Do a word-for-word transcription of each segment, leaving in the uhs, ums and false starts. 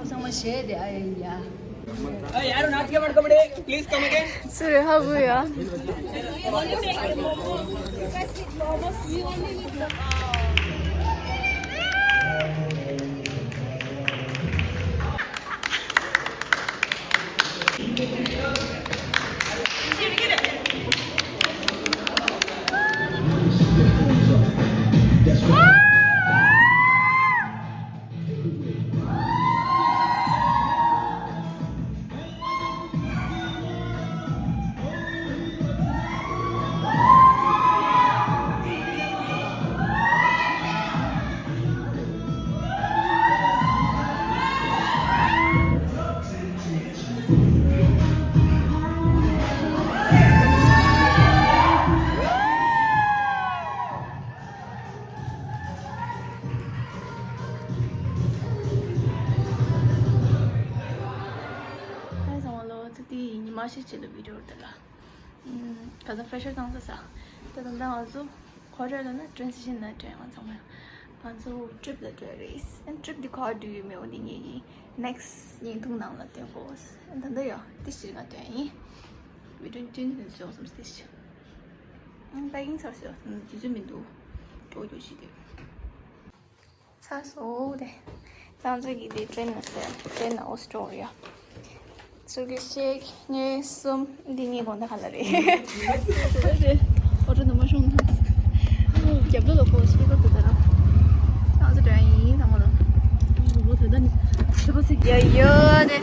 ཚང་མ་གཞས་དེ་ཨ་ཡ་ཡ། Hey, I don't ask you about comedy. Please come again. Sorry, how are you? ཧའི་ཚང་མ་ལོ། ཚེ་འདིའི་ཉི་མ་ཤས་ཅིག་ལ་བི་ཌིའོ་འདི་ལ། ཨམ། ག་ས་ཕེ་ཤར་བཏང་ས་ས། ད་ད་ད་ང་ཚོ་ཁོ་ར་ལ་ན་ཊེན་སི་ཤན་ན་འགྲོ་ཡ། ང་ཚང་མ་ང་ཚོ་ཊི་རིབ་ལ་འགྲོ་ཡ་རེད། ཨན་ཊི་རིབ་འདི་ག་བར་འགྲོ་ཡོད་མེད་འོ་འདི་ངེད་ཀྱི་ནེག་སི་ཊི་བརྙན་ཐུང་ནང་ལ་སྟོན་དགོས། ཨན་ད་ད་ཡ་དེ་ཕྱིར་ང་སྟོན་ཡིན། བི་ཌིའོ་བསྟན་ནས་བཟོས་སོང་སྟེ་ཤི། ཨང་པེ་ཀིང་ཚར་སོང་། དུས་ཚོད་མི་འདུག་ཀྱོག་ཀྱོག་བྱེད་དུས། ཚར་སོང་། དེ་ང་ཚོ་གི་དེ་ཊེན་ནས་ཊེན་ནས་ཨོ་སི་ཊོ་རི་ཡ། ཚུར་གི་ཤེག་ངའི་གསུམ་འདི་གཉིས་དགོང་དག་ག་ལ་རེད། ཨོ་ཊོ་ནང་མ་ཤོང་ན། རྒྱབ་ལོགས་ལ་ཁོ་སི་པི་ཀར་དེ་ལྟར། ང་ཚོ་འགྲོ་ཡ་ཡིན་ཚང་མ་ལ། ལོ་དེ་ད་ནི་ཁྱེད་པ་སི་ཡ་ཡོ་དེ།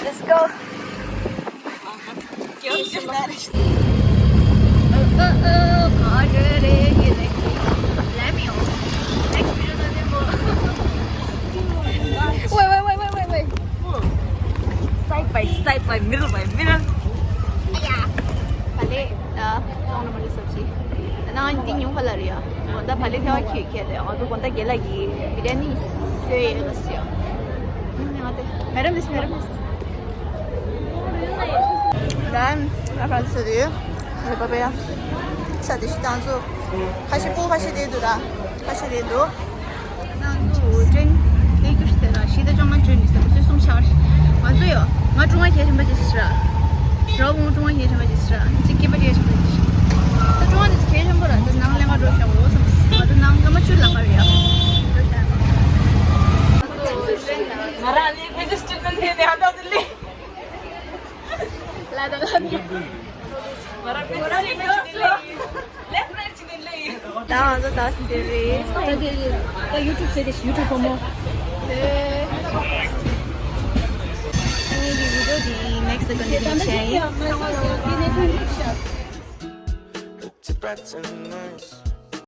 Let's go. Wait, wait, wait, wait, wait, wait. Side by side, by middle by middle. ཨ་ཡ། བ་ལེ། ད་ཙོང་ན་མ་ལི་སབ་ཅི། ད་ནང་འདི་ཉུང་ཁ་ལ་རེད་ཡ། དགོང་དག་བ་ལེ་ཐེ་བ་ཁྱེད་ཁྱེད་རེད། ང་ཚོ་དགོང་དག་རྒན་ལགས་ཀྱིས་བི་རི་ཡ་ནི་བཟོས་ཡོད་ལ་ཟེར་ཡ། ང་དེ་མེ་ཌམ་མིས་མེ་ཌམ་མིས། ད་ང་ཕར་ཚུར་དུ་ཡོད་རེད་པ་པ་ཡ། ས་དེ་ཤི་ཏང་ཚོ་ཁ་ཤས་པོ་ཁ་ཤས་དེ་འདུག་ད་ཁ་ཤས་དེ་འདུག་ང་ཚོ་ཧུ་ཀྲེང་ལས་རྒྱུ་ཞིག་དེ་ལ་ཤི་ད་ཅང་མ་བྱོས་ནི་ཟེར་བ་ཚོད་གསུམ་ཆགས། ང་ཚོ་ཡོད་ང་ཀྲུང་ཨ་ཁྱེད་ཆེན་པོ་ཅིག་ཤི་ར། རོ་བོང་ཀྲུང་ཨ་ཁྱེད་ཆེན་པོ་ཅིག་ཤི་ར། ཅིག་སྐྱེས་པ་ཁྱེད་ཆེན་པོ་ཅིག་ཤི། ད་ཀྲུང་ཨ་ནི་ཁྱེད་ཆེན་པོ་ར་ད་ནང་ལས་ང་འགྲོ་ཤག་འོ་སམ་ང་ད་ནང་ལ་མ་ཆུ་ལ་མ་རེད་ཡ། ང་རང་ནི་བེ་ཇི་སི་ཊི་ཌན་ནས་ཧ་ད་དུ་ལི། ལ་ད་ལ་ད། ང་ཚོ་ད་སི་ཏེ་རེད། ད་དེ་ད་ཡུ་ཊུབ་ཟེར་ཏེ་ཡུ་ཊུབ་ཕོ་མོ། ངའི་བི་ཌིའོ་འདི་ནེག་སི་ཊི་ལ་ཀོན་ཊི་ནིའུ་བྱས་ཡིན། It's a bright sunrise.